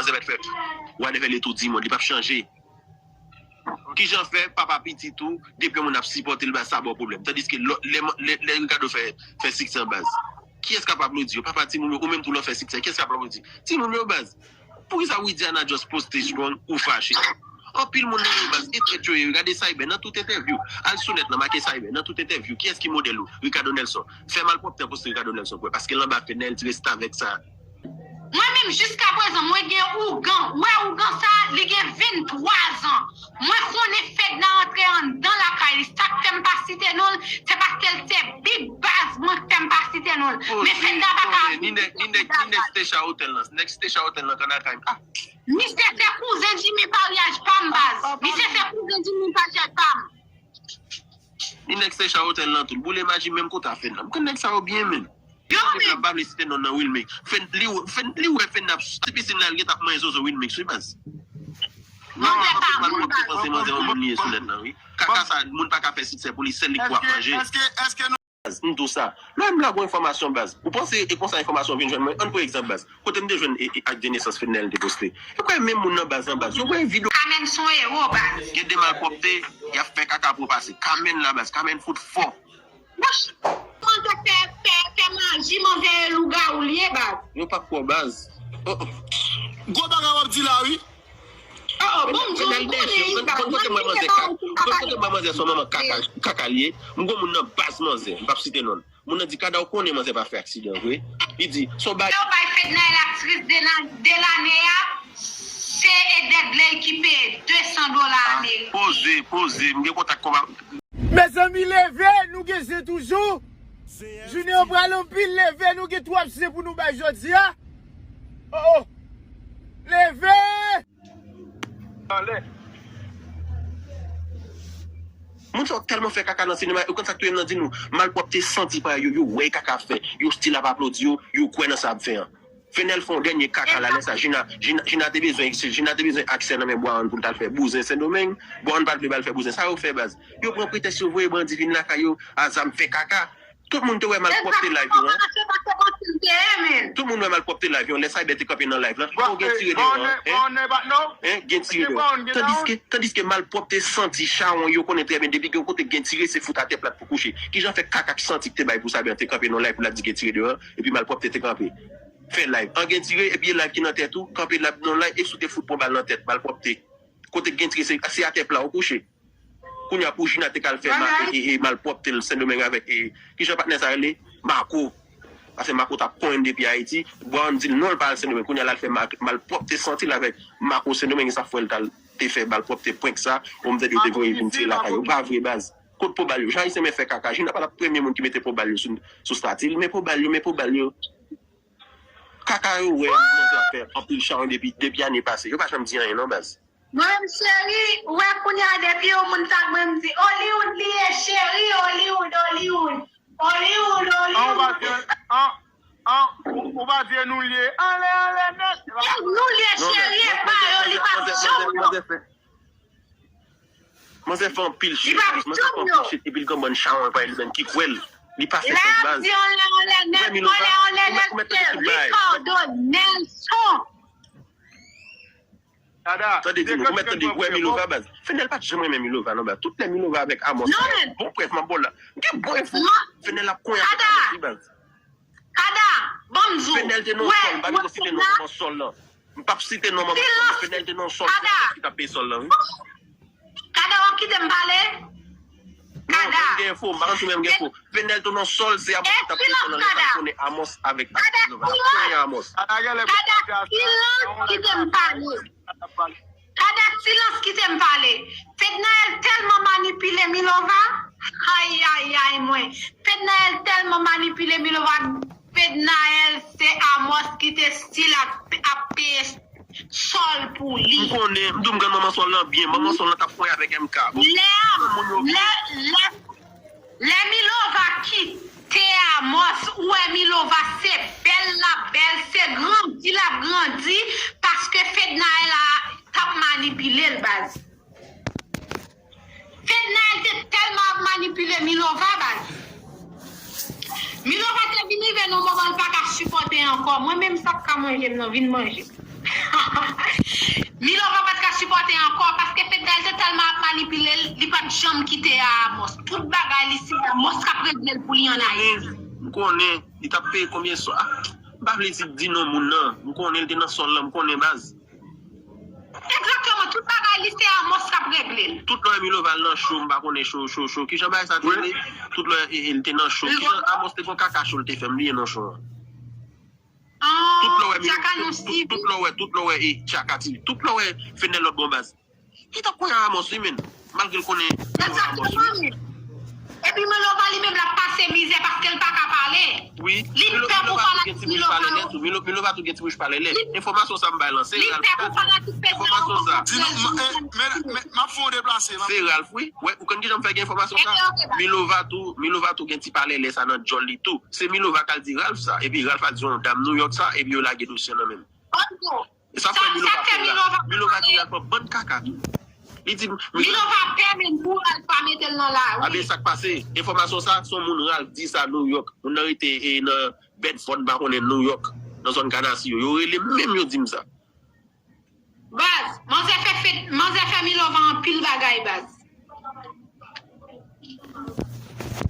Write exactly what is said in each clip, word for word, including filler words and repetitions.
Elizabeth fè whatever li tou di moun, li p ap chanje. Kijan fè papa pitit ou, depi yon moun ap sipòte l, baz, sa ba w pwoblèm? Tandiske lè, lè, lè, lè Ricardo fè, fè siksè an, baz, kiyès k ap aplodi yo? Papa timoun yo, ou menm tou lè w fè siksè, kiyès k ap aplodi? Timoun yo, baz. Poukisa Widiana just poste strong ou fache? Anpil moun nan yo, baz, e trèt yo ye. Gade Cyber nan tout entèvyou. Al sou nèt lan, make Cyber nan tout entèvyou. Kiyès ki modèl ou? Ricardo Nelson. Fè malpwòpte an poste Ricardo Nelson pou wè. Paske l anba Fednaelle ti restavèk sa. Mwen menm, jiskaprezan, mwen gen ougan. Mwen, ougan sa, li gen venntwa zan. Mwen konnen Fedna antre anndan lakay li. Sa k fè m pa site non l, se paske l se big baz mwen k fè m pa site non l. Men Fedna pa ka ni nèg, ni nèg, ni nèg Stecha Hotel lan. Nèg Stecha Hotel lan k anndan lakay m. Ah. Misye se kouzen Jimmy paryaj pa m, baz. Misye se kouzen Jimmy paryaj pa m. Ni nèg Stecha Hotel lan tou. L boule maji menm kote a Fedna. M konn nèg sa yo byen menm. Yo, men. Fedna pa vle site non nan Wilmix. Fen, li, fen, li wè Fedna ap soti pisin la, li gentan ap manyen zozo Wilmix, wi, baz. Non, non, non, pa moun, baz. Panse manzè yon moun li ye sou nèt lan, wi. Kaka sa, moun pa ka fè siksè pou li, sèl li k pou ap manje. Èske, èske, èske nou... Baz, m di w sa. Lè m la gon enfòmasyon, baz. Ou panse e konsa enfòmasyon vin jwenn mwen? Ann pran egzanp, baz. Kote m te jwenn e, e, ak de nesans Fednaelle te poste. E kwè menm moun nan baz lan, baz. Yo wè videyo. Kamèn se yon ewo, baz. Gen de malpwòpte, y ap fè kaka pou pase. Kamèn la, baz. Kamèn fout fò. Wouch! Manzè fè, fè, fè maji, manzè e lougawou li ye, baz. Yo pa kwè w, baz. Oh, oh. Gwo bagay w ap di la, wi. Oh, oh, bon, m di w, m konnen, baz. Konn kote m wè manzè ka-, konn kote m wè manzè se yon manman kaka, kaka li ye. M gon moun nan baz manzè, m p ap site non l. Moun nan di Kada, w konnen manzè pa fè aksidan vre. Li di, se yon bagay. Yo bay Fednaelle aktris de la, de lane a, se Ededley ki peye de san dola ameriken. Poze, poze, m gen kontak konba. Mezanmi, leve, nou gen zen toujou. Jounen an pral anpil, leve, nou gen twòp zen pou nou bay jodi a. Oh, oh. Leve! Anlè. Moun sa yo tèlman fè kaka nan sinema, ou konn sa k touye m nan di nou, malpwòpte santi pa yo, yo wè kaka ap fè, yo still ap aplodi yo, yo kwè nan sa ap fè an. Fednaelle fè yon dènye kaka la, lè sa, Gina, Gina, Gina te bezwen, Gina te bezwen aksè nan men Bwawann pou l t al fè bouzen Sendomeng, Bwawann pa t vle ba l fè bouzen, sa yo fè baz. Yo pran pretèks yo voye bandi vin lakay yo, a zam fè kaka. Tout moun te wè malpwòpte live yo an. Tout moun wè malpwòpte live yo an. Lè Cyber te kanpe nan live lan, bon, gen tire deyò an, hein? Hein, gen tire deyò. Tandiske, tandiske malpwòpte santi chawony yo konnen trè byen, depi gen yon kote gen tire, se fout atè plat pou kouche. Kijan fè kaka k santi k te bay pou Cyber te kanpe nan live pou l ap di gen tire deyò an, epi malpwòpte te kanpe? Fè live. An gen tire, epi e live ki nan tèt ou, kanpe nan live, e si w te fout pran bal nan tèt, malpwòpte. Kote k gen tire, se, se atè plat ou kouche. Kounye a pou Gina te ka al fè ma-, e, e, e malpwòpte l Sendomeng avèk, e, kijan patnè sa rele? Mako. Paske Mako t ap konyen depi Ayiti. Bwawann di l non, l pa al Sendomeng. Kounye a l al fè ma-, malpwòpte santi l avèk Mako Sendomeng, e sa fè l t al te fè malpwòpte prank sa. Bon, m tande yo te voye vin tire lakay yo. Pa vre baz. Kot po bal yo? Jan Ayisyen men fè kaka. Gina pa t ap premye moun ki mete po bal yo sou, sou stati l. Men po bal yo, men po bal yo. Kaka yo wè manzè ap fè anpil chawony depi, depi ane pase. Yo pa janm di anyen non baz. Mwen menm cheri, ou wè kounye a depi yon moun tag mwen, m di Hollywood li ye cheri, Hollywood, Hollywood. Hollywood, Hollywood. An, ou pa di, an, an, ou, ou pa di nou li ye anlè, anlè nèt. E nou li ye cheri, e pa yo, li p ap janm yo. Manzè fè anpil shit, manzè fè anpil shit, epi l gen bann chawony pa li menm ki kwè l. Li pa fè sans baz. Wè Milova, ou mèt, ou mèt tande tout bagay. Ricardo Nelson. Tande di nou, ou mèt tande, wè Milova baz. Fednaelle pa t janm renmen Milova non baz. Tout lè Milova avèk Amos, bon prèv m ap ba w la. M gen bon enfo. Fednaelle ap konyen avèk Amos wi baz. Kada, ban m di w. Fednaelle te nan sòl, m pa gen dwa site non manman sòl lan. M p ap site non manman sòl lan. Fednaelle te nan sòl, se Amos ki t ap peye sòl lan, wi. Kada, w ap kite m pale? Kada. Non, m gen enfo, m pa konn si menm gen enfo. Fednaelle te nan sòl, se Amos ki t ap peye sòl lan, lè sa l konnen Amos avèk Amos. Kada, silans, kite m pale. Kada, silans, kite m pale. Fednaelle tèlman manipile Milova. Ay, ay, ay, mwen. Fednaelle tèlman manipile Milova. Fednaelle se Amos ki te still ap, ap peye sòl pou li. M konnen, m di w m konn manman sòl lan byen. Manman sòl lan t ap konyen avèk M K. Lè, lè, lè, lè Milova kite Amos, ou wè Milova se bèl l ap bèl, se grandi l ap grandi, paske Fednaelle la t ap manipile l baz. Fednaelle te tèlman ap manipile Milova baz. Milova te vin rive nan moman l pa ka sipòte ankò. Mwen menm sa k ka manje m nan vin manje. m kite a Amos. Tout bagay li se Amos k ap regle l pou li an Ayiti. M konnen, li t ap peye konbyen swa. M pa vle di, di non moun nan. M konnen li te nan sòl lan, m konnen baz. Egzakteman, tout bagay li se Amos k ap regle l. Tout lè Milova al nan show, m pa konnen show, show, show. Kijan bagay sa te rele? Tout lè e, e, li te nan show. Kijan Amos te gon kaka show li te fè, m bliye non show an. Tout lè wè Milova, tout lè wè, tout lè wè e Tchaka T V, tout lè wè Fenel lòt bò baz. Li t ap kwè a Amos wi menn. Malgre l konnen Milova Amos wi. Epi Milova li menm l ap pase mizè paske l pa ka pale. Wi. Li pè pou fanatik Milova yo. Milova tou gen ti bouch pale lè. Enfòmasyon sa m bay lan se Ralph. Li pè pou fanatik Fedna yo. Enfòmasyon sa. Di nou, m ap fè yon deplase. Se Ralph wi. Wè, ou konn kijan m fè gen enfòmasyon sa? Milova tou, Milova tou gen ti pale lè sa nan djòl li tou. Se Milova k al di Ralph sa. Epi Ralph al di yon dam Nouyòk sa, epi yo lage dosye an nan men l. Sa fè Milova pè Ralph. Milova di Ralph yon bann kaka tou. Li di Milova pè menm pou Ralph pa mete l nan lari. Abe sa k pase? Enfòmasyon sa, se yon moun Ralph di sa Nouyòk. Moun nan rete e nan Bedford, m pa konnen Nouyòk, nan zòn Kanasi yo. Yo rele m menm yo di m sa. Baz, manzè fè fet, manzè fè Milova anpil bagay baz.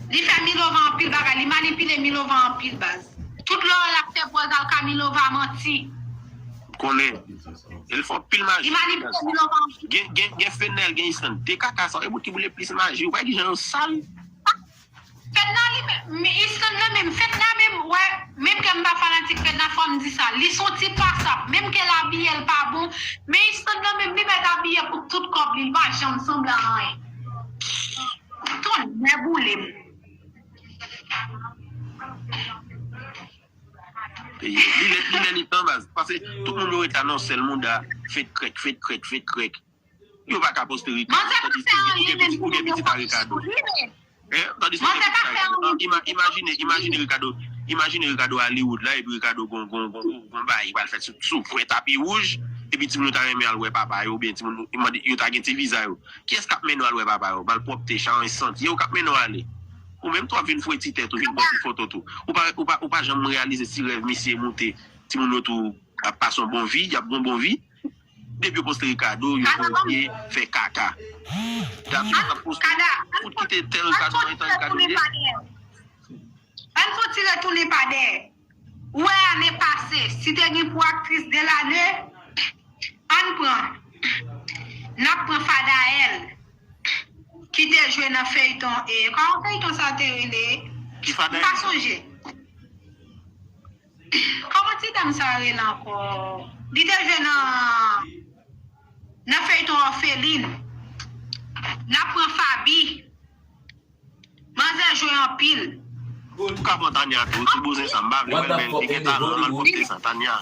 Li fè Milova anpil bagay, li manipile Milova anpil baz. Tout lè w wè l ap fè pòz al ka Milova manti. Konnen. E l fè anpil maji. Li manipile Milova anpil. Gen, gen, gen Fenel, gen Islande. De kaka sa, e bout ki boule plis maji. Ou pa wè kijan yo sal? Fedna li menm, Islande nan menm, Fedna menm, wè, menm ke m pa fanatik Fedna, fò m di sa. Li se yon ti pasap. Menm ke l abiye l pa bon, men Islande nan menm, li mèt abiye pou tout kòb li, li pa janm sanble a anyen. Tonnè boule m. Li lè, li lè li tan baz. Paske tout moun yo ret la nan sèl mouda, fet krèk, fet krèk, fet krèk. Yo pa ka poste Ricardo, tandiske ou gen pitit a Ricardo. Tandiske ou gen pitit a Ricardo. Imajine, imajine Ricardo, imajine Ricardo Hollywood la, epi Ricardo gon, gon, gon, gon bagay ki pral fèt sou, sou pwen tapi wouj, epi timoun yo ta renmen al wè papa yo, oubyen timoun yo, yo ta gen ti viza yo. Kiyès k ap mennen w al wè papa yo? Malpwòpte, chawony santi, e ou k ap mennen w ale. Ou menm tou w ap vin fweti tèt ou, vin pran ti foto tou. Ou pa, ou pa, ou pa janm reyalize si rèv misye moute, timoun yo tou ap pase yon bon vi, y ap gon bon vi. Depi yo poste Ricardo, yo voye fè kaka. Dati yo t ap poste, fout kite tè Ricardo nan etan Ricardo ye. Ann fon ti retounen pa dèyè. Ou wè ane pase, si te gen pou aktris de lane, ann pran, n ap pran Fadael, ki te jwe nan feyton, e, kòman feyton sa te rele? M pa sonje. Kòman ti dam sa rele ankò? Li te jwe nan nan feyton Òfelin. N ap pran Faby. Manzè jwe anpil. Ou ka pran Tania tou, ti bouzen sa, m pa vle wè l men li gen talan, mal pwòpte sa, Tania.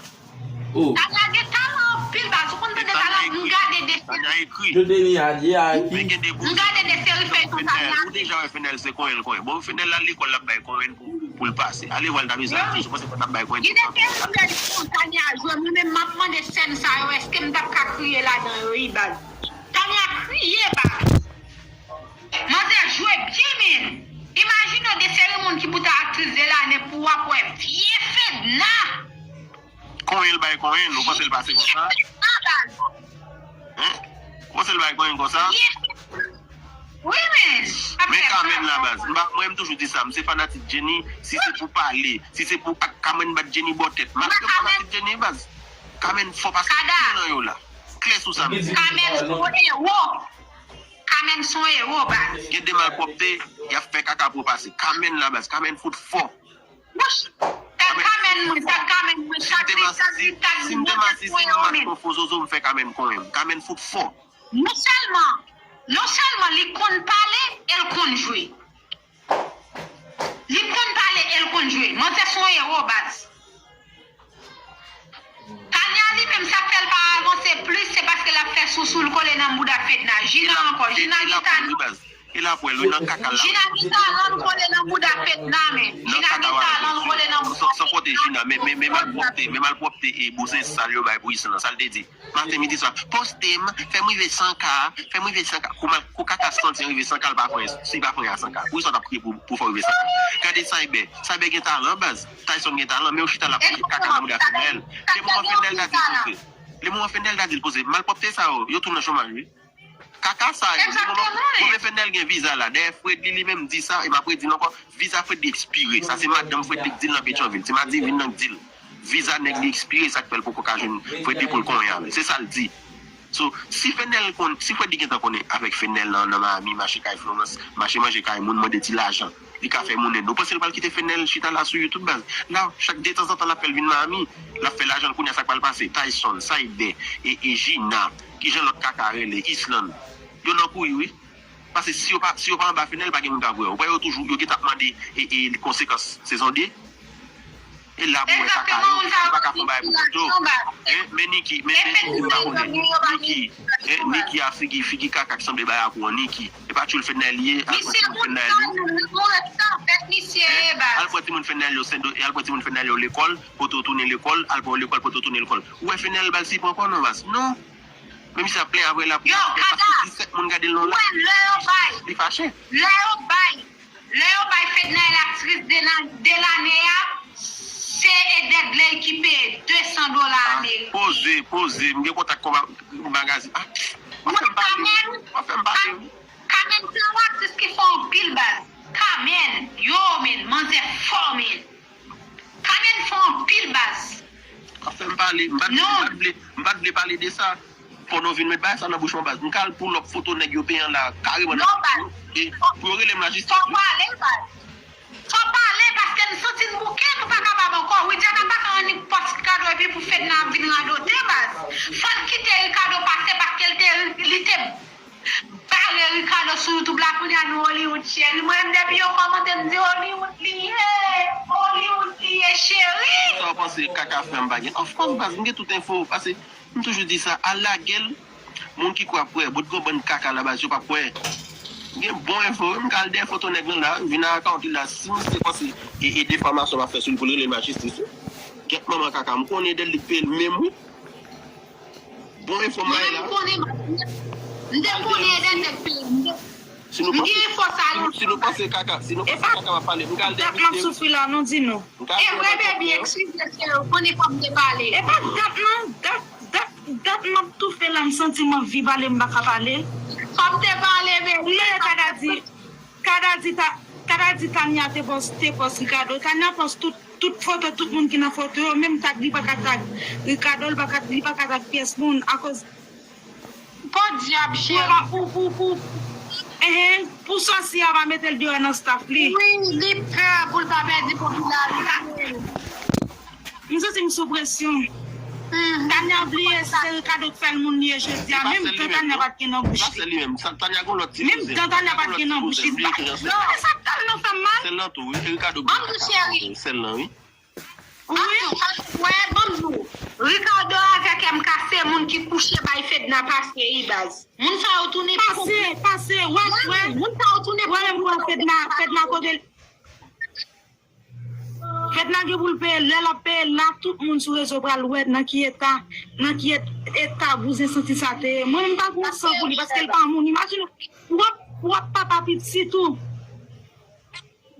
Tania gen talan anpil baz, ou konn tande talan, m gade de seri. Tania ekri. Men gen de bouzen. M gade de seri feyton Tania. Ou deja wè Fenel se konyen l konyen. Bon, Fenel la lekòl l ap bay konyen pou, pou l pase. Ale vwè l ta bezwen aktris, ou panse fò t ap bay konyen tout tan konsa. Gen de seri feyton Tania jwe, mwen menm m ap mande sèn sa yo, èske m t ap ka kriye ladan yo wi baz. Tania kriye baz. Manzè jwe byen men. Imajine w de seri moun ki pou ta aktris de lane pou w ap wè vye Fedna. Konyen l bay konyen, nou panse l pase konsa? Vye Fedna baz. Hein? Ou panse l bay konyen konsa? Vye Fedna. Wi men. Men Carmen la baz. M pa, mwen m toujou di sa, m se fanatik Jenny, si se pou pale, si se pou ak Carmen bat Jenny bò tèt. Malgre m fanatik Jenny baz. Carmen fò pase tout nan yo la. Klè sou sa m di. Carmen se yon ewo. Carmen se yon ewo baz. Gen de malpwòpte, y ap fè kaka pou yo pase. Carmen la baz, Carmen fout fò. Wouch! Tag Carmen mwen, tag Carmen mwen, tag li, tag li, tag li, mwen tèt mwen yo men. Si m te masisi, si m te masisi, m ap pran fo zozo, m fè Carmen konyen m. Carmen fout fò. Non sèlman, non sèlman li konn pale, e l konn jwe. Li konn pale e l konn jwe. Manzè se yon ewo baz. Tania li menm sa k fè l pa avanse plis se paske l ap fè sousou l kole nan bouda Fedna. Jina ankò, Jina gen talan. E l ap wè l wi nan kaka l la. Jina gen talan l kole nan bouda Fedna men. Jina gen talan l kole nan bouda Fedna. San konte Jina, men, men, men malpwòpte, men malpwòpte e bouzen sal yo bay pou Islande. Sa l te di? Maten, midi, swa. Poste m, fè m rive san K, fè m rive san K. Kou mal, kou kaka santi rive san K, l pa pran, si l pa pran a san K. Poukisa w t ap kriye pou, pou fè w rive san K? Gade Cyber. Cyber gen talan, baz. Tyson gen talan, men yo chita la pou kaka nan mouda Fednel. Lemoman Fednel ta di l poze. Lemoman Fednel ta di l poze. Malpwòpte sa yo, yo tou nan chomaj, wi. Kaka sa yo. Li mwen, mwen vle Fenel gen viza la. Dayè Fredly li menm di sa, e m ap redi l ankò. Viza Fredly ekspire. Sa se madanm Fredly k di l nan Petyonvil. Se Madivin nan k di l. Viza nèg li ekspire, sa k fè l poko ka jwenn Fredly pou l konyen avè l. Se sa l di. So, si Fenel konn, si Fredly gentan konnen avèk Fenel nan, nan Miami, mache kay Florence, mache manje kay moun, mande ti lajan. Li ka fè moun ede. Ou panse l pral kite Fenel chita la sou YouTube baz? La, chak detanzantan l ap fè l vin Miami. L ap fè lajan l kounye a, sa k pral pase? Tyson, Saide, e, e Gina, kijan lòt kaka rele, Island. Yo nan kouri wi. Paske si yo pa, si yo pa anba Fenel, pa gen moun k ap wè yo. Ou pa yo toujou, yo gentan ap mande e, e konsekans sezon de. E la pou wè kaka yo, yo pa ka fè bagay pou kont yo. Hein, men Niki, men, men Niki m pa konnen. Niki, hein, Niki a figi, figi kaka k sanble bay akou an, Niki. E pa tchoul Fenel li ye, al pran timoun Fenel yo. Hein, al pran timoun Fenel yo, Sendo, e al pran timoun Fenel yo lekòl, pote yo tounen lekòl, al pran yo lekòl, pote yo tounen lekòl. Ou wè Fenel bal si pran kò non baz? Non. Menm si ap plen apre la pou disèt moun gade l non la. Li fache. Lè yo bay, lè yo bay Fednaelle aktris de la, de lane a, se Edègle ki peye de san dola ameriken. Poze, poze, m gen kontak kòman magazin. Ah, w ap fè m pale wi. W ap fè m pale wi. Kamen se yon aktris ki fò anpil baz. Kamen, yo men, manzè fò men. Kamen fò anpil baz. W ap fè m pale. M pa t, m pa t vle, m pa t vle pale de sa. Fò nou vin met bagay sa nan bouch mwen baz. M ka al pull up foto nèg yo peye an la kareman nan figi yo. E pou yo rele m lajistis wi. Fò pale baz. Fò pale paske n santi n bouke, nou pa kapab ankò. Widiana pa ka annik pòs Ricardo epi pou Fedna ap vin radote baz. Fò n kite Ricardo pase paske l te, li te bare Ricardo sou YouTube la, kounye a nou Hollywood cheri. Mwen menm depi yo kòmante m di Hollywood li ye, Hollywood li ye cheri. Sa w panse kaka fè m pa gen? Of course baz, m gen tout enfo, pase m toujou di sa, al lage l, moun ki kwè ap kwè, bout gwo bann kaka la baz yo p ap kwè. M gen bon enfo wi, m ka al dèyè foto nèg lan la, vin nan akawont li la, si misye panse e, e difamasyon m ap fè sou li pou l rele m lajistis wi. Kèt manman kaka, m konnen Edègle li k peye l menm wi. Bon enfo m bay la. Mwen menm konnen, m te konnen Edègle nèg peye m. Si nou panse, si nou, si nou panse kaka, si nou panse kaka m ap pale, m ka al dèyè misye. Dat m ap soufri la, nou di nou. E vre baby, eskize cheri, ou konnen fò m te pale. E pa dat non, dat, dat, dat m ap toufe la, m santi m anvi pale, m pa ka pale. Fò m te pale baby. Ou lè Kada di, Kada di ta, Kada di Tania te pòs, te pòs Ricardo. Tania pòs tout, tout foto, tout moun ki nan foto yo, menm tag li pa ka tag Ricardo, li pa ka, li pa ka tag pyès moun, akoz Podyab cheri. Pou, pou, pou, pou, enhen, pou sòsye a pa mete l deyò nan staff li. Wi, li pè pou l pa pèdi popilarite. M santi m sou presyon. Tania bliye se Ricardo k fè l moun li ye jodi a. Menm tan Tania pa t gen nan bouch li. Menm tan Tania pa t gen nan bouch li. Non, e sa k tèlman fè m mal. Sèl lan tou wi, e Ricardo bliye. Sèl lan wi. Wi. Wè, ban m di w, Ricardo avèk M K se moun ki kouche bay Fedna pase wi baz. Moun sa yo tounen pase, pase, wè, wè. Moun sa yo tounen wè, wè, Fedna, Fedna kote l. Fedna gen pou l peye, lè l ap peye la, tout moun sou rezo pral wè nan ki eta, nan ki et-, eta bouzen santi sa te ye. Mwen menm m pa gen yon san pou li, paske l pa moun. Imajine w, w ap, w ap papa pitit ou.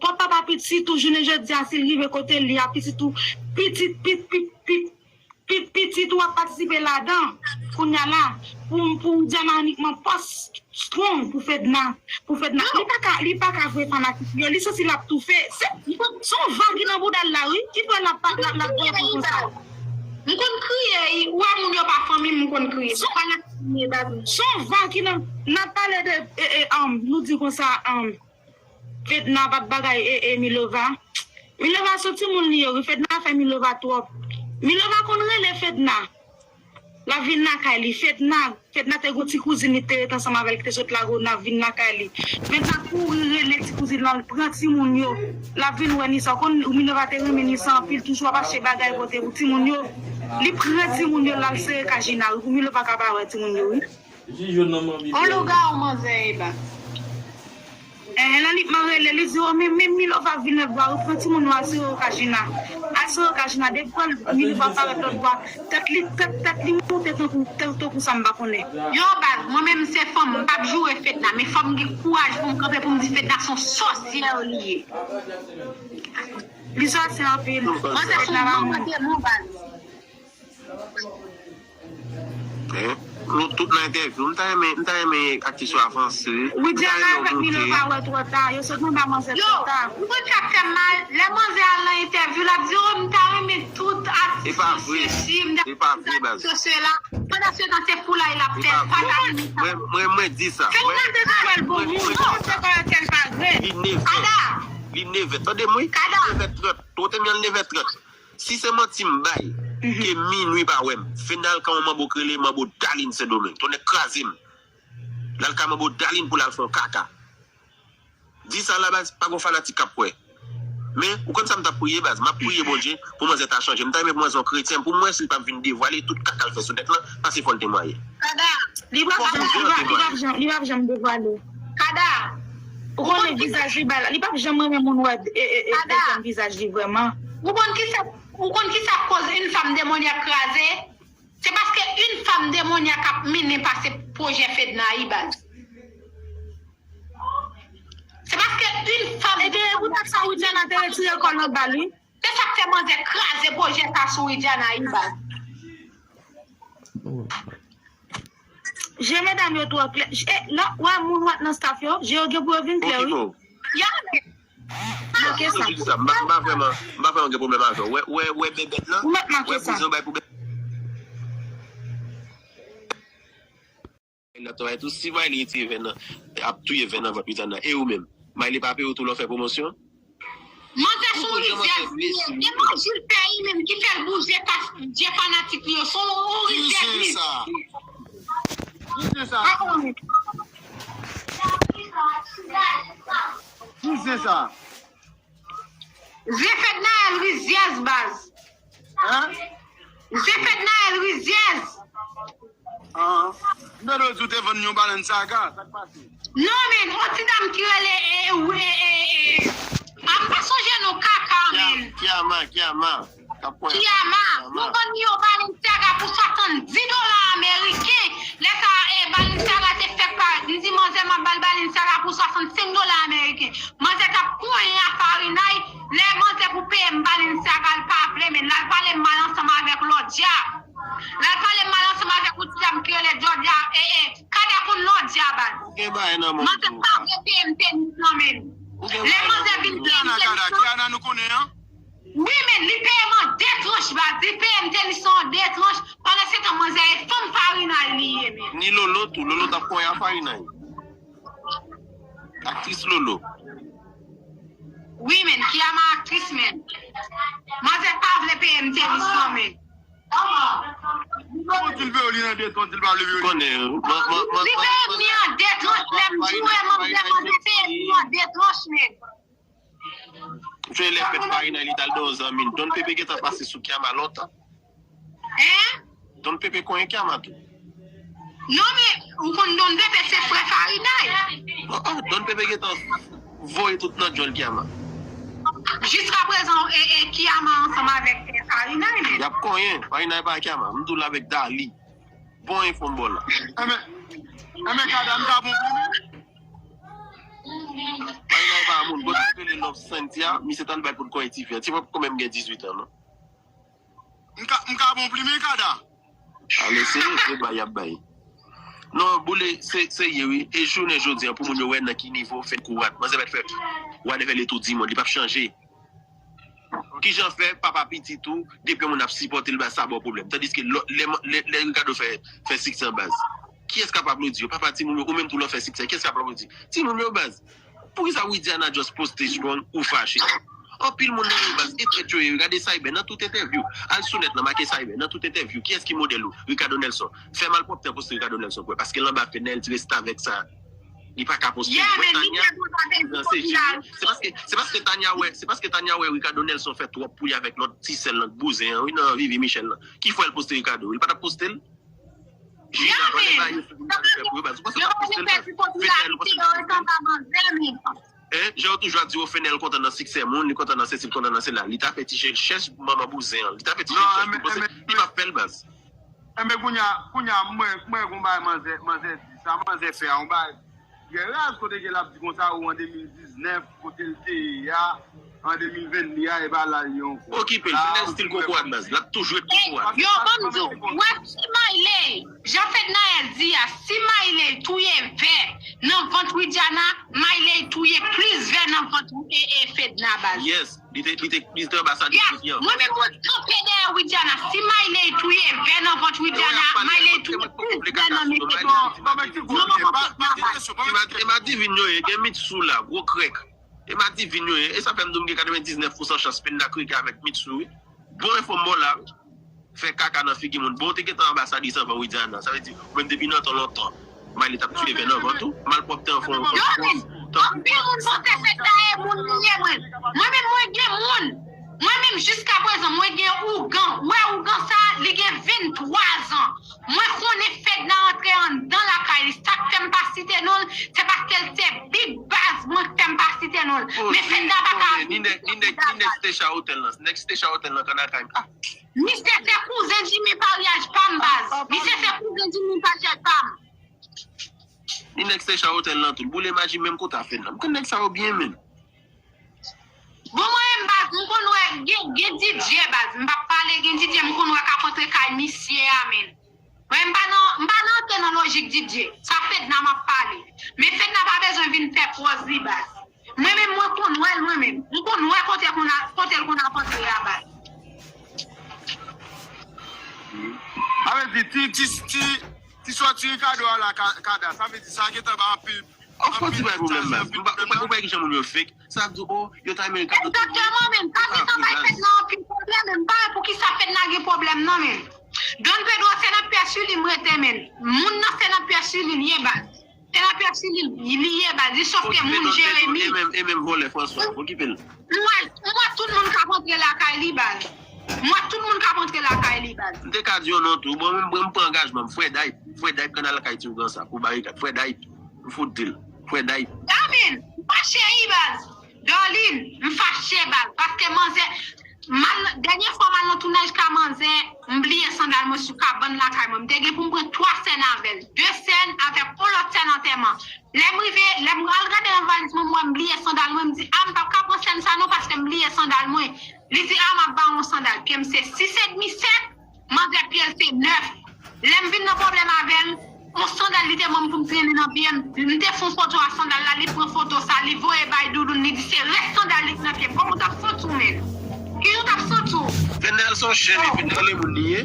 Pòt papa pitit ou jounen jodi a, si l rive kote li a, pitit ou, pitit, pit, pit, pit, pit, pitit ou ap patisipe ladan. Kounye a la, pou, pou Diana inikman pòs strong pou Fedna, pou Fedna. Li pa ka, li pa ka vre fanatik yo, li santi l ap toufe. Se, se yon va ki nan bouda l la, wi, ki fè l ap, l ap, l ap voye pou konsa. M konn kriye, wi, ou wè moun yo pa fanmi m, m konn kriye. Se yon va ki nan, n ap pale de, e, e, um, nou di konsa, um, Fedna bat bagay e, e Milova. Milova se timoun li ye wi, Fedna fè Milova twòp. Milova konn rele Fedna. L ap vin lakay li. Fedna, Fedna te gon ti kouzin li te ret ansanm avè l ki te sot Lagonav vin lakay li. Fedna kouri rele ti kouzin lan, l pran timoun yo. L ap vin wè Nisa. Ou konn Milova te renmen Nisa anpil, toujou ap achte bagay pote pou timoun yo. Li pran timoun yo, l al sere Kajina wi, pou Milova ka pa wè timoun yo wi. On lougawou manzè e baz. Enhen, Lalipman rele, li di, o, men, men Milova vin lòt bò a, reprann timoun yo, al sere Okajina. Al sere Okajina, depi wè Milova parèt lòt bò a, tèt li, tèt, tèt li monte tankou, tan-, tankou sa m pa konnen. Yo, baz, mwen menm se fanm, m p ap joure Fedna, men fò m gen kouraj pou m kanpe pou m di Fedna se yon sòsyè li ye. Li sòsyè anpil. Manzè se yon manman demon, baz. Hein? Loto Tout nan entèvyou, m ta renmen, m ta renmen aktris yo avanse. M ta Widiana renmen yo avèk Milo monte. Pa wè twò ta. Yo sot nan ba manzè Yo, twò ta. Ou konn sa k fè m mal? Lè manzè al nan entèvyou, l ap di, "Oh, m ta renmen tout atis E pa yo vre. Sesi, m ta E pa vre, tout baz. Atis yo sela." Pandan se tan, se foulay l ap E fè, pa vre. Fatalite. Mwen, mwen, mwen di sa. Se ou Mwen, mande sa wè l bon mwen, moun. Mwen Non, di se sa. Kòrèktè l pa vre. Li nevè. Kada. Li nevè. Tande m, wi. Kada. Li nevè trant. Ou te men l nevè trant. Si se manti m bay, Mhm. ke minwi pa wè m, Fenal ka yon manbo k rele manbo Darline Sendomeng. Tonnè kraze m. L al ka manbo Darline pou l al fè yon kaka. Di sa la, baz, pa gon fanatik k ap kwè. Men, ou konn sa m t ap priye, baz? M ap priye Bondye pou manzè ta chanje. M ta renmen pou manzè yon kretyen, pou m wè si l p ap vin devwale tout kaka l fè sou nèt lan, paske fò l temwaye. Kada, li p ap Fò janm, li p ap janm, li p ap janm devwale. Kada, Ou konnen vizaj li ba la. Li p ap janm renmen moun wè e, e, e, Ada. Dezyenm vizaj li vrèman. Ou konn ki sa, ou konn ki sa k koz yon fanm demonyak kraze? Se paske yon fanm demonyak ap mennen pase pwojè Fednaï, baz. Se paske yon fanm Ebyen, e pou tèt sa Widiana te retire kò l nan ba li. Se sa k fè manzè kraze pwojè sa sou Widiana, baz. Je medam yo twò klè. Je, la, wè moun wat nan staff yo, je yo gen pou yo vin klè, wi. Yo, Make sa. M pa, m pa vrèman, m pa vrèman gen pwoblèm avè w. Wè, wè, wè bèbèt lan. Ou mèt make sa. Wè bouzen bay pou bèbèt. L ap travay tou. Si Maïly retire vè nan, ap touye vè nan vant Widiana. E ou menm? Maïly pa peye w tou lè w fè pwomosyon? Manzè sou rizyèz li ye. E manzè l peye menm ki fè l bouje pa je fanatik li yo. Se yon rizyèz li. Ki zen sa? Ki zen sa? Ah, oh. Ki zen sa? Zen Fednaelle rizyèz, baz. Hein? Zen Fednaelle rizyèz. Ah. M tande w di w te vann yon Balenciaga, sa k pase? Non, men, yon ti dam ki rele, e, e, e, e, a, m pa sonje non kaka, men. Kiama, Kiama. Kiyama, nou vann yon Balenciaga pou swasanndis dola ameriken. Lè sa a, e, Balenciaga te fèk pa, m di manzè m ap ba l Balenciaga pou swasannsenk dola ameriken. Manzè t ap konyen a Farinay, lè manzè pou peye m Balenciaga, l pa vle, men l al pale m mal ansanm avèk Lòdya. L al pale m mal ansanm avèk yon ti dam ki rele Jòdya, e, e, Kada konn Lòdya, baz. Ou gen bagay nan men w tou. Manzè pa vle peye m tenis nan men l. Lè manzè vin peye m tenis nan men l. Kiana, Kada, Kiana nou konnen an? Wi, men li peye m an de tranch, baz. Li peye m tenis lan an de tranch. Pandan se tan, manzè e fanm Farinay li ye, men. Ni Lolo tou. Lolo t ap konyen a Farinay. Aktris Lolo. Wi, men. Kiama aktris, men. Manzè pa vle peye m tenis lan, men. Ou di l peye w, li nan de tranch, di l pa vle peye w. Konnen, man, man, man, Li peye m li an de tranch, lè m di w, manzè, manzè peye m li an de tranch, men. Jwe lè fèt Farinay, li t al dan yon zanmi l. Don Pepe gentan pase sou Kiama lontan. Hein? Don Pepe konyen Kiama tou. Non, men, ou konn Don Pepe se frè Farinay. Oh, oh, Don Pepe gentan voye tout nan djòl Kiama. Jiskaprezan, e, e, Kiama ansanm avèk, e, Farinay, men. Y ap konyen. Farinay pa Kiama. M di w l avèk Dali. Bon enfo m ba w la. Enben, enben, Kada, m ka bon pou li. Farinay pa moun. Bon, m rele Love Cynthia, misye t al bay pou l konyen tifi a. Tifi a poko menm gen dizuit an, non. M ka, m ka bon plimen, Kada. A, mesye, se bay y ap bay. Non, boule, se, serye, wi. E jounen jodi a, pou moun yo wè nan ki nivo Fednaelle rat. Manzè mèt fè whatever li tou di moun, li p ap chanje. Kijan fè papa pitit ou, depi yon moun ap sipòte l, baz, sa ba w pwoblèm? Tandiske lè, lè, lè, lè Ricardo fè, fè siksè an, baz, kiyès k ap aplodi yo? Papa timoun yo, ou menm tou lè w fè siksè, kiyès k ap aplodi? Timoun yo, baz. Poukisa Widiana just poste strong ou fache? Anpil moun nan yo baz, e trèt yo ye. Gade Cyber nan tout entèvyou. Al sou nèt lan, make Cyber nan tout entèvyou. Kiyès ki modèl ou? Ricardo Nelson. Fè malpwòpte, poste Ricardo Nelson pou wè. Paske l anba Fednaelle ti restavèk sa. Li pa ka poste. Yeah, men li te pou sa te di pou sa. Se paske, se paske Tania wè, se paske Tania wè Ricardo Nelson fè twòp pou li avèk lòt ti sè l lan, bouzen an, wi, nan Vivi Michel lan. Ki fè l poste Ricardo? Li pa t ap poste l? Jina, pa gen bagay yo sou Jina li fè pou yo, baz. Ou panse l pa poste l, baz? Fednaelle, ou panse l pa poste l? Hein, jan yo toujou ap di yo, Fednaelle kontan nan siksè moun, li kontan nan sesi, li kontan nan sela. Li ta fè ti chè, chèch manman bouzen an. Li ta fè ti chèch, ou panse li p ap fè l, baz? Enben, kounye a, kounye a, mwen, mwen, gon bagay manzè, manzè di sa, manzè fè a, yon bagay. Gen raz kote ke l ap di konsa, ou an de mil diznèf, kote l te ye a, an de mil venn li a, e pa la l ye ankò. Okipe l, Fednaelle still kokorat, baz. L ap toujou ret kokorat. Yo, ban m di w, wè ti Maïley, jan Fednaelle di a, Yes, li te li te li te anba sa depi an. Mwen menm mwen kanpe dèyè Widiana. Si Mayley touye vè nan vant Widiana, Mayley touye tout vè nan mesye bò. E madivin yo ye, gen Mitsou la, gwo krèk. E madivin yo ye, e sa fè m di w m gen katrevendiznèf pousan chans Fedna kreke avèk Mitsou wi. Bon enfo m ba w la wi. Fè kaka nan figi moun. Bon, ou te gentan anba sa dis anvan Widiana. Sa vle di, ou menm depi nan tan lontan. Mayley t ap tiye vè nan vant ou. Malpwòpte an fè w. Yo menm, anpil moun panse se ta e moun li ye mwen. Mwen menm mwen gen moun. Mwen menm jiska prezan mwen gen ougan. Ou wè ougan sa, li gen venntwa zan. Mwen konnen Fedna antre anndan lakay li. Sa k fè m pa site non l, se paske l se big baz mwen k fè m pa site non l. Men Fedna pa ka. Ni nèg, ni nèg, ni nèg Stecha Hotel lan. Nèg Stecha Hotel lan k anndan lakay m. Ah, Misye se kouzen Jimmy paryaj pa m baz. Misye se kouzen Jimmy paryaj pa m. Li nèg se chan otèl lan tou. L boule maji menm kote a fè l la. M konn nèg sa yo byen menm. Bon mwen menm baz, m konn wè gen, gen DJ baz. M p ap pale, gen DJ m konn wè k ap antre kay misye a menm. Mwen m pa nan, m pa nan antre nan lojik DJ. Sa Fedna m ap pale. Men Fedna pa bezwen vin fè pòz li baz. Mwen menm mwen konn wè l mwen menm. M konn wè kote l konn ap antre a baz. Sa vle di ti ti ti ti sòti Ricardo a la kada sa vle di sa gentan ba anpil. Of course li bay pwoblèm baz. Ou pa ou pa ki jan moun yo fake. Sa ap di oh yo ta renmen Ricardo. Egzakteman menm. Sa gentan bay Fedna anpil pwoblèm menm. M pa wè poukisa Fedna gen pwoblèm non menm. Don Pedro se nan pyè Shirley m rete menm. Moun nan se nan pyè Shirley l ye baz. Terapi ap fini li ye baz, li sòf ke moun Jeremi. E menm, e menm vòlè Franswa, okipe l. M wè, m wè tout moun k ap antre lakay li baz. M wè tout moun k ap antre lakay li baz. M te ka di yon non tou, bon, mwen, mwen, m pran angajman m, Fred Hype, Fred Hype kanal kay ti ougan sa, pou barikad, Fred Hype, m fout di l, Fred Hype. Amen, m fache wi baz. Darline, m fache baz, paske manzè, m al, dènye fwa m al nan tounaj ka manzè, m bliye sandal mwen sou kabann lakay mwen. M te gen pou m pran twa sèn avè l, de sèn avèk yon lòt sèn antèman. Lè m rive, lè m al gade nan valiz mwen, m wè m bliye sandal mwen, m di, a, m p ap ka pran sèn sa non, paske m bliye sandal mwen. Li di, a, m ap ba w yon sandal, pye m se sis edmi, sèt, manzè pye l se nèf. Lè m vin nan pwoblèm avè l, yon sandal li te ban m pou m trennen nan pye m. M te fè yon foto a sandal la, li pran foto sa, li voye bay Doudoune, li di se rès sandal li k nan pye m. Kòman w t ap santi w menm? Kijan w t ap santi w? Fednel se yon chen, li Fednel e moun li ye.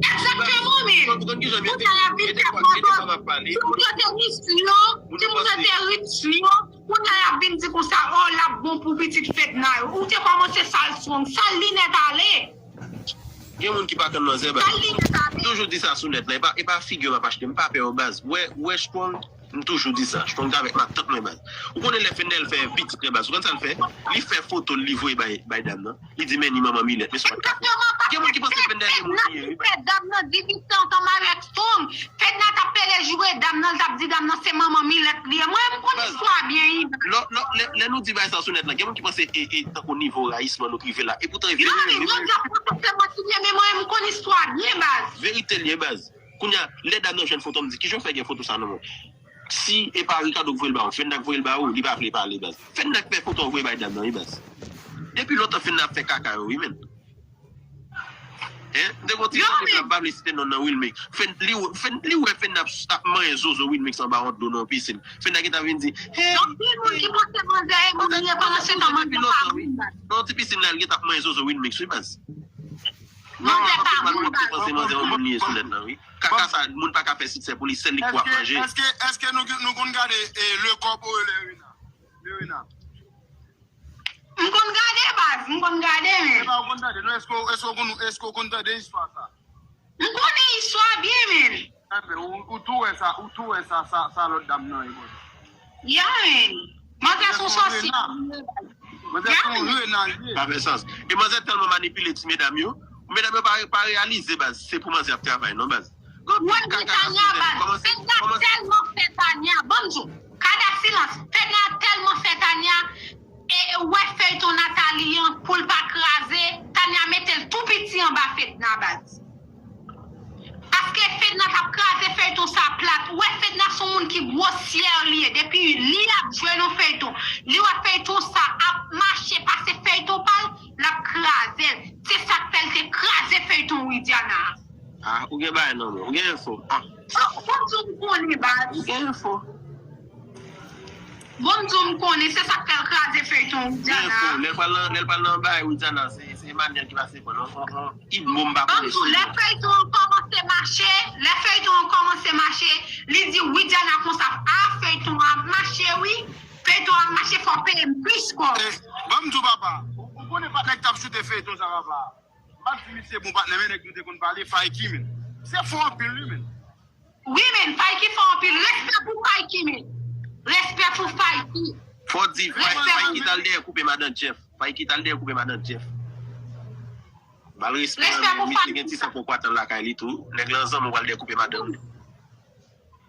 Egzakteman menm. Kounye a y ap vin fè pwoblèm. Si w te rit yo, si w te rit yo, kounye a y ap vin di konsa, o, l ap bon pou pitit Fedna yo. Ou te kòmanse sal strong, sal linèt ale. Gen moun ki pa tann manzè baz. M toujou di sa sou nèt la. E pa, e pa figi m ap achte. M pa pè yo baz. Wè, wè Strong, m toujou di sa. Strong t avèk matant mwen baz. Ou konnen lè Fednel fè pitit mwen baz. Ou konn sa l fè? Li fè foto l, li voye bay, bay dam nan. Li di men ni manman Milèt. Men se pa t ka fè. Gen moun ki panse Fednel e moun li ye wi baz. Dam nan divize ansanm avèk Strong. Fedna t ap pele joure dam nan, l t ap di dam nan se manman Milèt li ye. Mwen, m konn istwa byen wi. Lè, lè, lè, lè nou di bagay sa sou nèt la, gen moun ki panse e, e tankou nivo rayisman nou k rive la. Epoutan e verite li ye wi. Yo menm, yo di ap panse se manti li ye, men mwen, m konn istwa byen baz. Verite li ye baz. Kounye a, lè dam nan jwenn foto, m di, kijan w fè gen foto sa nan men w? Si e pa Ricardo k voye l ba ou, Fedna k voye l ba ou, li pa vle pale baz. Fedna k fè foto an voye bay dam nan wi baz. Depi lontan Fedna ap fè kaka yo wi menn. Hein? M te gon ti zanmi m la, m pa vle site non nan Wilmix. Fedna, li, Fedna, li wè Fedna ap, ap manyen zozo Wilmix anba yon dlo nan yon pisin. Fedna gentan vin di, hey! Anpil moun ki panse manzè e moun li ye pandan se tan manzè pa moun baz. Nan yon ti pisin la, li gentan ap manyen zozo Wilmix wi baz. Manzè pa moun baz. Panse manzè yon moun li ye sou nèt la wi. Kaka sa, moun pa ka fè siksè pou li, sèl li k pou ap manje. Èske, èske nou, nou konn gade e, Le Corbeau e Lerina? Lerina. M konn gade baz, m konn gade men. Epa ou konn tande non, èske, èske ou konn, èske ou konn tande istwa sa? M konnen istwa byen men. Enben, ou, ou tou wè sa, ou tou wè sa, sa, sa lòt dam nan ye konsa. Ya men. Manzè se yon sòsyè. Manzè se yon rena l ye. Pa fè sans. E manzè tèlman manipile ti medam yo, medam yo pa, pa reyalize baz, se pou manzè ap travay non baz. Wè gen Tania baz. Fedna tèlman fè Tania. Ban m di w. Kada silans. Fedna tèlman fè Tania. E wè feyton Nathalie an pou l pa kraze. Tania mete l tou piti anba Fedna baz. Paske Fedna t ap kraze feyton sa plat. Wè Fedna se yon moun ki gwosyè li ye. Depi li ap jwe nan feyton, li wè feyton sa ap mache pase feyton pa l, l ap kraze l. Se sa k fè l te kraze feyton Widiana a. Ah, ou gen bagay nan men w. Ou gen enfo. Ah. Ou konn tou m konnen baz. Ou gen enfo. Bon, m di w, m konnen, se sa k fè l kraze feyton Widiana. Lè l pral nan, lè l pral nan bagay Widiana, se, se Emmanuel ki pase pran l. On, on, on, id mo m pa konnen. Bon, m di w, lè feyton an kòmanse mache, lè feyton an kòmanse mache, li di Widiana konsa, a, feyton an ap mache, wi. Feyton an ap mache, fò w peye m plis kòb. Eh, ban m di w, papa, ou, ou konnen patnè k t ap choute feyton sa, papa. M pa t di misye bon patnè, men nèg nou te konn pale, Fayki, men. Se fò anpil, wi, men. Wi, men, Fayki fò anpil. Respè pou Fayki, men. Respè pou Fayki. Fò di, Fay, Fayki t al dèyè koupe madan Jeff. Fayki t al dèyè koupe madan Jeff. Ba l respè, men, misye gen ti san konkwatan lakay li tou. Nèg lan zanmi w pral dèyè koupe madanm li.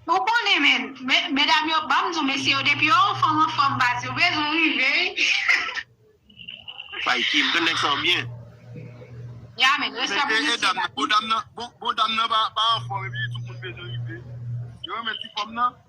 Ou konnen, men, men, medam yo, ban m di w, mesye yo, depi yo anfòm, anfòm, baz, yo bezwen rive, wi. Fayki, m konn nèg sa w byen. Ya, men, respè pou misye, dam nan, bon dam nan, bon, bon dam nan pa, pa anfòm, epi tout moun bezwen rive. Yo renmen ti fanm nan.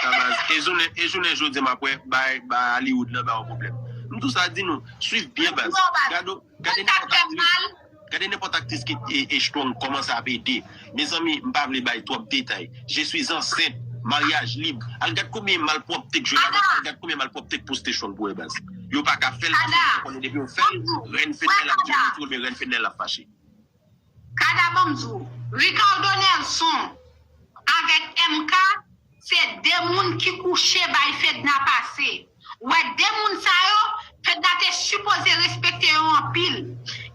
Sa baz. E jounen, e jounen jodi a m ap wè bay, bay Hollywood lan ba yon pwoblèm. M tou sa di nou, swiv byen baz. Gade, gade nenpòt aktris, gade nenpòt aktris ki e, e strong kòmanse ap ede. Mezanmi, m pa vle bay twòp detay. Je suis enceinte, maryaj lib. Al gad konbyen malpwòpte k jwe ladan, al gad konbyen malpwòpte k poste strong pou wè baz. Yo pa ka fè l, paske yo konnen depi yo fè l, Rèn Fednè l ap jere tou, men Rèn Fednè l ap fache. Kada, ban m di w, Ricardo Nelson avèk M K, se de moun ki kouche bay Fedna pase. Ou wè de moun sa yo, Fedna te sipoze respekte yo anpil.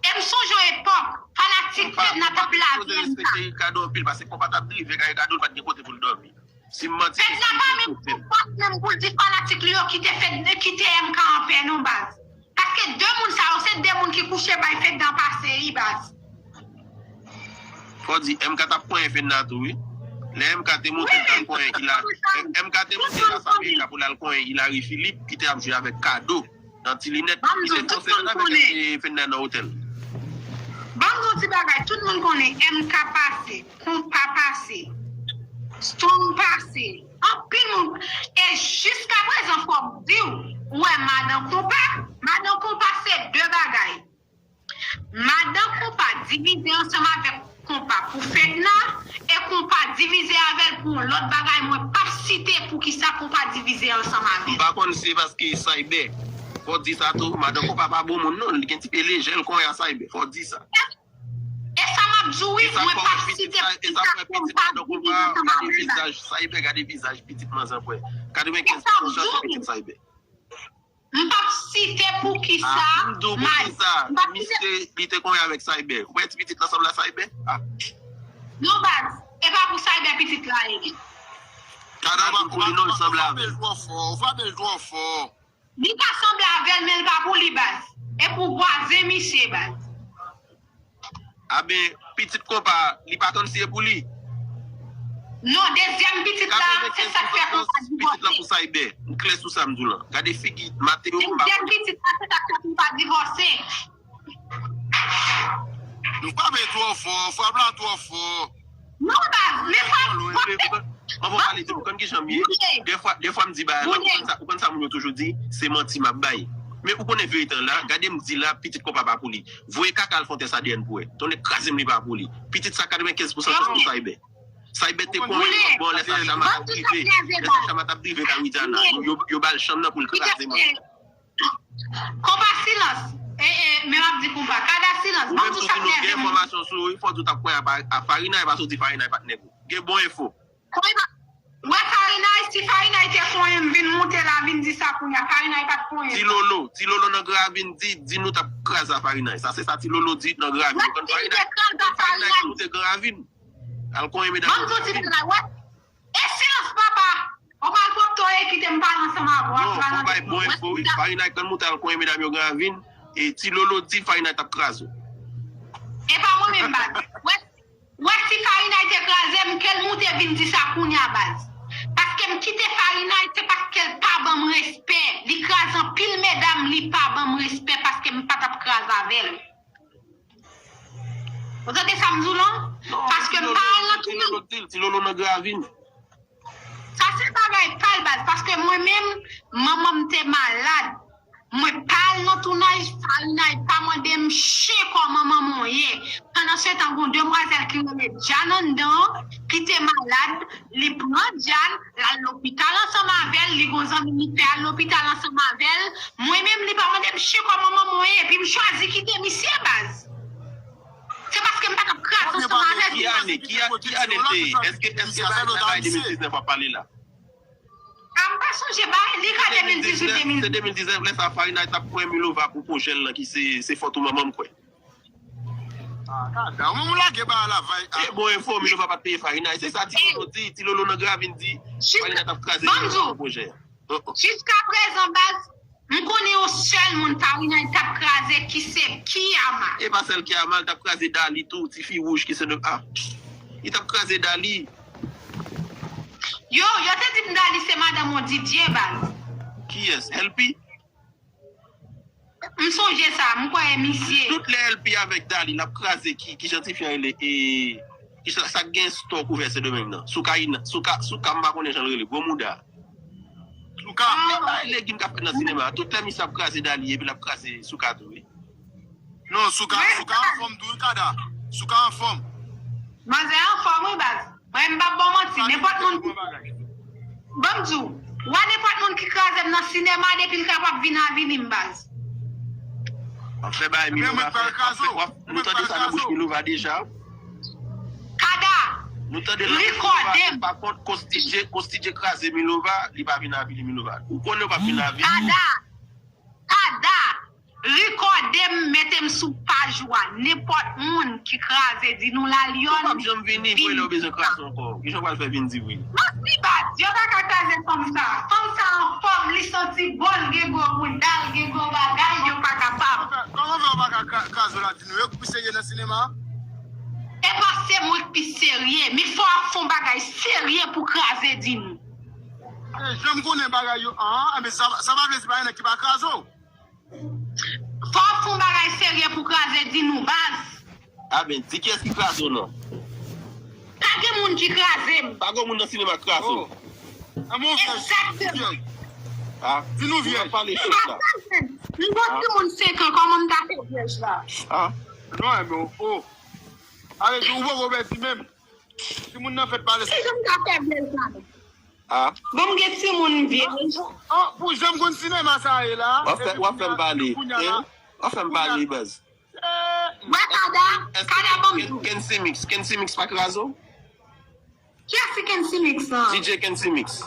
E m sonje yon epòk, fanatik Fedna t ap lave M K. Ricardo anpil, paske konpa t ap drive, Ricardo pa t gen kote pou l dòmi. Si m manti, se Fedna pa menm sipòt menm pou l di fanatik li yo kite Fed-, kite M K anpè non, baz. Paske de moun sa yo, se de moun ki kouche bay Fedna pase, wi, baz. Fò di, M K t ap konyen Fedna tou, wi. Lè M K te monte l t al konyen Hila-, M K te monte Las America pou l al konyen Hilary Philippe, ki te ap jwe avèk Kado nan ti linèt, ki te fòse Fedna mete Fedna nan otèl. Ban m di w ti bagay, tout moun konnen M K pase. Konpa pase. Strong pase. Anpil moun. E jiskaprezan, fò m di w, ou wè madan konpa, madan konpa se de bagay. Madan konpa divize ansanm avèk konpa pou Fedna, e konpa divize avè l pou yon lòt bagay, mwen p ap site poukisa konpa divize ansanm avè l. M pa konn si se paske Cyber. Fò w di sa tou, madan konpa pa bon moun non, li gen ti pye lejè, l konyen a Cyber. Fò w di sa. E sa m ap di w, wi, mwen p ap site pitit sa konpa divize ansanm avè l. Gade vizaj Cyber, gade vizaj pitit manzè, frè. Katrevenkenz pou san chans pitit Cyber. M p ap site poukisa. M di w poukisa. Misye, li te konyen avèk Cyber. Ou wè ti pitit la sanble a Cyber? Non, baz, e pa pou Cyber pitit la ye. Kada pa pou li non, li sanble avè l. Ou frape l twò fò, ou frape l twò fò. Li ka sanble avè l, men l pa pou li, baz. E pou vwazen misye, baz. A ben, pitit konpa, li pa konn si e pou li. Non, dezyèm pitit la, se sa k fè konpa divòse. Pitit la pou Cyber. M klè sou sa m di w lan. Gade figi Mateo, m pa konn. Dezyèm pitit la, se sa k fè konpa divòse. Nou frape twò fò, frap la twò fò. Non, baz, men frap, frap. Mwen bon pale di nou, konn kijan m ye. Dèfwa, dèfwa m di bagay la, ou konn sa, ou konn sa moun yo toujou di, se manti m ap bay. Men ou konnen verite an la, gade m di la, pitit konpa pa pou li. Voye kaka al fè yon tès A D N pou wè. Tonnè kraze m li pa pou li. Pitit sa katrevenkenz pousan chans pou Cyber. Cyber te konyen, bon, lè sa Chama t ap drive, lè sa Chama t ap drive Kawidiana, yo, yo, yo ba l chanm nan pou l kraze manzè. Konpa silans. E, e, men m ap di konpa. Kada silans. Ou menm tou di nou gen enfòmasyon sou ou, fò w di w t ap konyen a Farina, e pa sou di Farina e patnè w. Gen bon enfo. Wè Farina, si Farina te konyen m vin moute la, vin di sa kounye a, Farina pa t konyen m. Ti Lolo, Ti Lolo nan Gran Ravin di, di nou t ap kraze a Farina. Sa se sa Ti Lolo di nan Gran Ravin. Ou konn Farina, Farina ki moute Gran Ravin. Al konyen medam yo Gran Ravin. E silans, papa! Ou pral pran to e kite m pale ansanm avè w. Non, fò w bay bon enfo, wi. Farina k konn moute al konyen medam yo Gran Ravin, e Ti Lolo di Farina t ap kraze w. E pa mwen menm, baz. Wè, wè si Farina te kraze m, ke l moute vin di sa kounye a, baz. Paske m kite Farina, se paske l pa ban m respè. Li kraze anpil medam, li pa ban m respè paske m pa t ap kraze avè l. Ou tande sa m di w lan? Paske m pa al nan tout moun. Ti Lolo nan Gran Ravin. Sa se bagay pa l, baz, paske mwen menm, manman m te malad. Mwen pa al nan tounaj, Farinay pa mande m chen kòman manman w ye. Pandan se tan, gon demwazèl ki rele Djane anndan an, ki te malad, li pran Djane, l al lopital ansanm avè l, li gon zanmi li fè al lopital ansanm avè l. Mwen menm, li pa mande m chen kòman manman w ye, epi m chwazi kite misye baz. Se paske m pa t ap kraze ansanm avè l. Ki ane, ki a- ki ane l te ye? Èske, èske bagay de mil diznèf w ap pale la? A, m pa sonje, ba, li ka de mil dizuit, de mil. Se de mil diznèf, lè sa Farinay t ap pran Milova pou pwojè l lan, ki se, se fòt ou manman m kwè. Ah, kada, ou menm ou lage ba la vay. E bon enfo, Milova pa t peye Farinay. Se sa Ti Lolo di, Ti Lolo nan Gravin di, Farinay t ap kraze Milova pou pwojè. Jiska prezan, baz, m konnen yon sèl moun Farinay t ap kraze ki se Kiyama. E pa sèl Kiyama, l t ap kraze Dali tou, ti fi wouj ki se de, ah, li t ap kraze Dali. Yo, yo te di m Dali se madanm yon Didier baz. Kiyès? L P? M sonje sa, m kwè e misye. Tout lè L P avèk Dali, l ap kraze ki, ki jan ti fi an rele, e, ki sa, sa k gen stòk ouvè Sendomeng nan. Souka, Souka, Souka, m pa konnen jan l rele, gwo mouda. Souka. E bay legim k ap fèt nan sinema. Tout lè misye ap kraze Dali, epi l ap kraze Souka tou, wi. Non, Souka, Souka anfòm tou, wi, kada. Souka anfòm. Manzè anfòm, wi, baz. Mwen, m p ap ba w manti. Nenpòt moun ki, ban m di w, wè nenpòt moun ki kraze m nan sinema, depi l kapab vin avili m, baz. W ap fè bagay Milova fè. W ap, nou tande sa nan bouch Milova deja. Kada, nou tande l nan bouch Milova. Pa kont Kostidje, Kostidje kraze Milova, li pa vin avili Milova. Ou konnen w p ap vin avili. Kada, Kada, rekòde m, mete m sou paj ou a. Nenpòt moun ki kraze Dinou Lalyòn. Ou p ap janm vini, pou lè w bezwen kraze ankò. Kijan w pral fè vin di wi? Manti baz, yo pa ka kraze fanm sa. Fanm sa anfòm, li santi bon, l gen gwo mouda, l gen gwo bagay, yo pa kapab. Kòman fè yo pa ka kra- kraze w la, Dinou? Yo k pi serye nan sinema? E pa se mwen k pi serye, men fò w ap fè yon bagay serye pou kraze Dinou. E, jan m konnen bagay yo an, enben sa, sa pa vle di pa gen nèg ki pa kraze w. Fò w fè yon bagay serye pou kraze Dinou, baz. A ben, di kiyès ki kraze w non. Pa gen moun ki kraze m. Pa gen moun nan sinema k kraze w. Egzakteman. Dinou vyèj. M pa kraze m. M gon timoun senk an, kòman m ta fè vyèj la? Non, enben, o. Ale, ou poko pèdi menm. Timoun nan fèt pale. Kijan m ka fè vyèj la menm? Bon, m gen timoun vyèj. Pou jan m konn sinema sa ye la. W ap fè m pale. W ap fè m pale, baz. Wè Kada, Kada ban m tou. Kency Mix, Kency Mix pa kraze w? Kiyès ki Kency Mix lan? D J Kency Mix.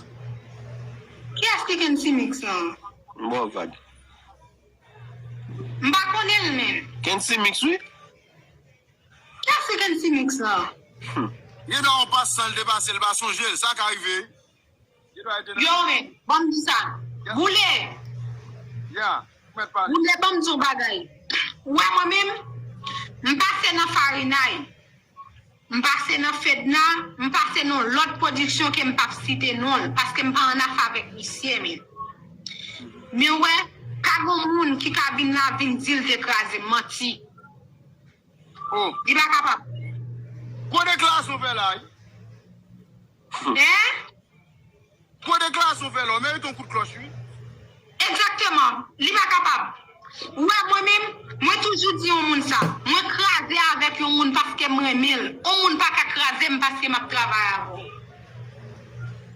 Kiyès ki Kency Mix lan? Bon, vag. M pa konnen l menm. Kency Mix, wi. Kiyès ki Kency Mix lan? Gen dwa yon pas san l te pase, l pa sonje l, sa ka rive. Yo men, ban m di sa. Boule. Boule, ban m di w bagay. Ou wè mwen menm, m pase nan Farinay. M pase nan Fedna, m pase nan lòt pwodiksyon ke m p ap site non l, paske m pa annafè avèk misye menm. Men w wè, pa gon moun ki ka vin la vin di l te kraze m, manti. Li pa kapab. Gwo deklarasyon w fè la wi. Hein? Gwo deklarasyon w fè la, w merite yon kout klòch wi. Egzakteman, li pa kapab. Ou wè mwen menm, mwen toujou di yon moun sa, mwen kraze avèk yon moun paske m renmen l. Yon moun pa ka kraze m paske m ap travay avè w.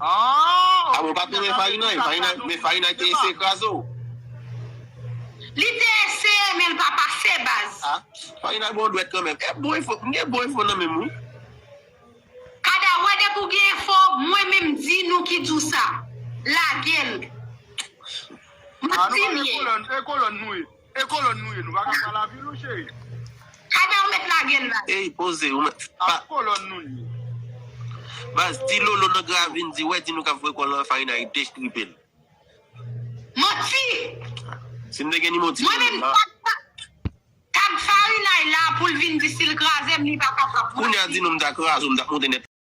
Ah, bon, pa t renmen Farinay, Farinay, men Farinay te eseye kraze w. Li te eseye, men l pa pase, baz. Ah, Farinay bon dwèt kanmenm. E bon enfo, m gen bon enfo nan men m wi. Kada, wè depi w gen enfo, mwen menm di nou ki di w sa. Lage l. Manti m ye. E kolòn nou ye. E kolòn nou ye, nou pa ka pale avil ou cheri. Kada w met lage l la. Ey, poze, ou met. A kolòn nou ye. Baz, Ti Lolo nan Gravin di, wè di nou k ap voye kòl lan Farinay destripe l. Manti! Si m te gen nimewo Ti Lolo la. Tag Farinay la pou l vin di si l kraze m, li pa kapab. Kounye a di nou m ta kraze w, m t ap monte nèt.